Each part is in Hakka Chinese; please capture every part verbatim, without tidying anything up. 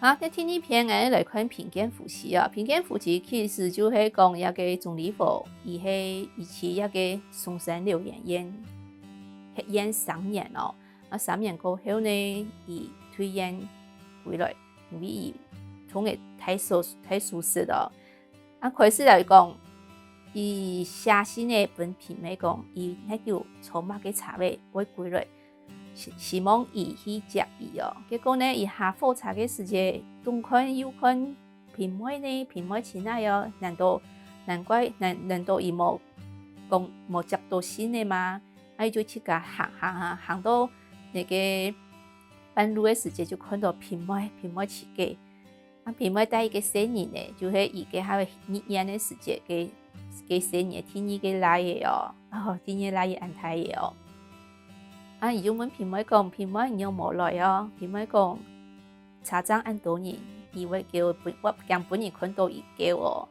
啊，該第二篇𠊎來看貧賤夫妻啊。貧賤夫妻其實就係講這个鍾理和，佢係佢去這个松山療養院，歇院三年哦。啊，三年過後呢，佢退院歸來，因為佢當然大手大手術哦。啊，開始來講，佢寫信仔分平妹講，佢哪久坐麼个車仔會歸來，希希望佢去接佢哦。結果呢，佢下火車个時節，東看右看，平妹呢？平妹在哪哦？難道難怪難難道佢無講無接到信仔嗎？啊，佢就自家行行行行到該个半路个時節，就看到平妹，平妹自家。啊，平妹帶一个細人仔，就係佢該下入院个時節，該該細人仔第二个倈仔哦，哦，第二个倈仔恁大个哦。啊，佢就問平妹講：「平妹，你仰無來哦？」平妹講：「車站恁多人，佢會噭，分，會驚分人看到佢噭哦。」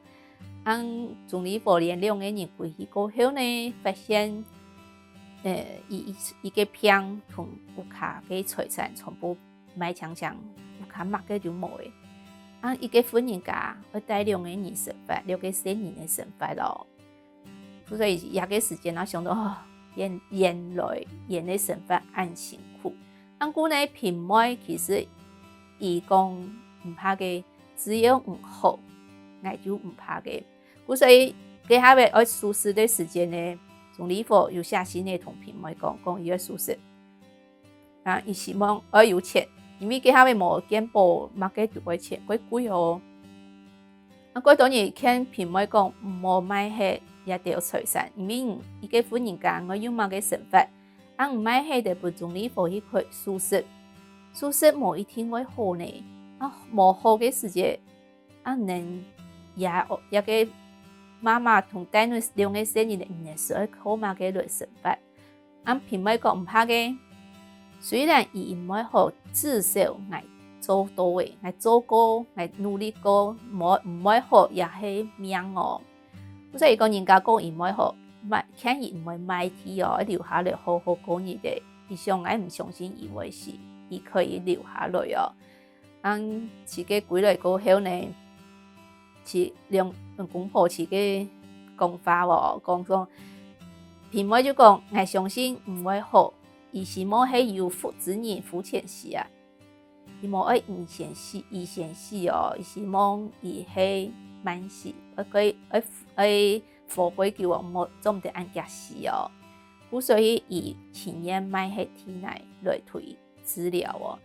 啊，鍾理和連兩个人歸去過後呢，發現，呃，佢佢佢个病同屋下个財產全部 賣淨淨，屋下麼个就無了。啊，一个婦人家愛帶兩个人生活，兩个細人个生活咯。所以這个時節啊，想到，哦，原原來人个生活恁辛苦。啊，毋過呢，平妹其實佢講毋怕个，只要你好，𠊎就毋怕个。故所以，該下仔愛手術个時節呢，鍾理和有寫信仔同平妹講，講佢愛手術。 啊，佢希望愛有錢，因為該下仔無健保，麼个都愛錢，過貴哦。啊，過多人勸平妹講，毋好賣忒這兜財產，因為一个婦人家愛用麼个生活，啊，你賣忒仔分鍾理和去開手術，手術無一定會好呢。啊，無好个時節，啊，恁樣這這个媽媽同帶兩个細人仔，你係愛靠麼个來生活？ 啊，平妹講毋怕个，雖然佢毋會好，至少𠊎做到了，𠊎做過，𠊎努力過，無毋會好也係命哦。故所以講人家講佢毋會好，賣，勸佢毋會賣地哦，愛留下來好好過日仔。佢想𠊎毋相信佢會死，佢可以留下來哦。啊，自家歸來過後呢， 佢兩公婆自家講話哦，講講，平妹就講：「𠊎相信毋會好，佢希望係有福之人夫前死啊。佢無愛佢先死，佢先死哦，佢希望佢係慢死，愛過愛愛活過久哦，無做毋得恁遽死哦。」故所以佢情願賣忒地泥來退 治療哦。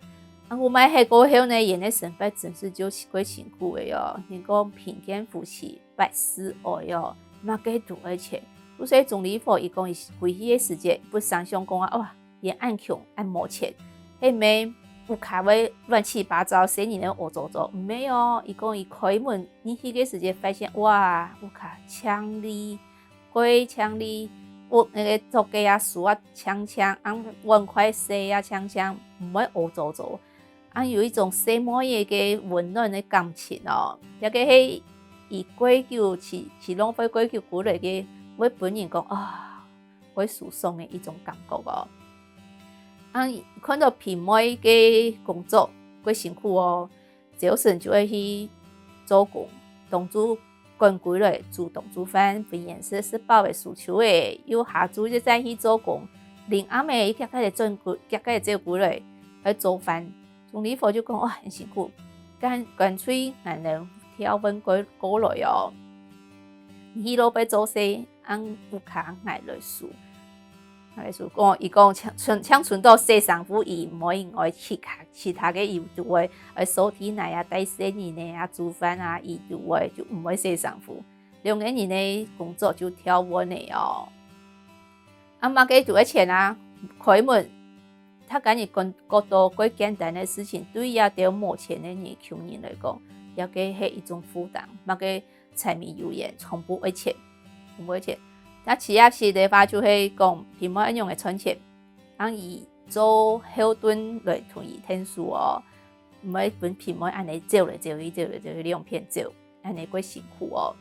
啊，𠊎賣忒過後呢，人个生活真實就過辛苦个哦。人講貧賤夫妻百事哀哦，麼个都愛錢。故所鍾理和佢講佢歸去个時節，本成想講啊，哇，人恁窮，恁無錢，係毋係屋下會亂七八糟，細人仔屙糟糟？毋係哦，佢講佢開門入去个時節，發現，哇，屋下淨俐， 過淨俐，屋，該个桌仔啊、書啊淨淨，啊，碗筷洗啊淨淨，毋會屙糟糟，啊，有一種細妹仔个溫暖个感情哦。這个係佢過久，自自浪費過久歸來个，會分人講，啊，會舒爽个一種感覺哦。啊，看到平妹个工作，過辛苦哦。 朝晨就愛去做工，當晝趕歸來煮當晝飯，分人食，食飽仔收手仔，又下晝又再去做工。臨暗仔佢遽遽仔轉歸，遽遽仔走歸來，愛做飯。鍾理和就講：「哇，恁辛苦，乾乾脆𠊎兜調換過過來哦。你去路背做事，恁屋下𠊎來收。」 𠊎來收講，佢講淨淨淨伸到洗衫褲，佢毋會愛其他其他个，佢就會愛掃地泥啊、帶細人仔啊、煮飯啊，佢就會就毋會洗衫褲。兩個人个工作就調換了哦。啊，麼个都愛錢啊，開門，大家人講講到過簡單个事情，對這兜無錢个人、窮人來講，這个係一種負擔。麼个柴米油鹽全部愛錢，全部愛錢。該企業式个話就係講，平妹愛仰仔賺錢，恁樣做後盾來同佢𢯭手哦，毋會分平妹恁樣走來走去，走來走去，兩片走，恁樣過辛苦哦。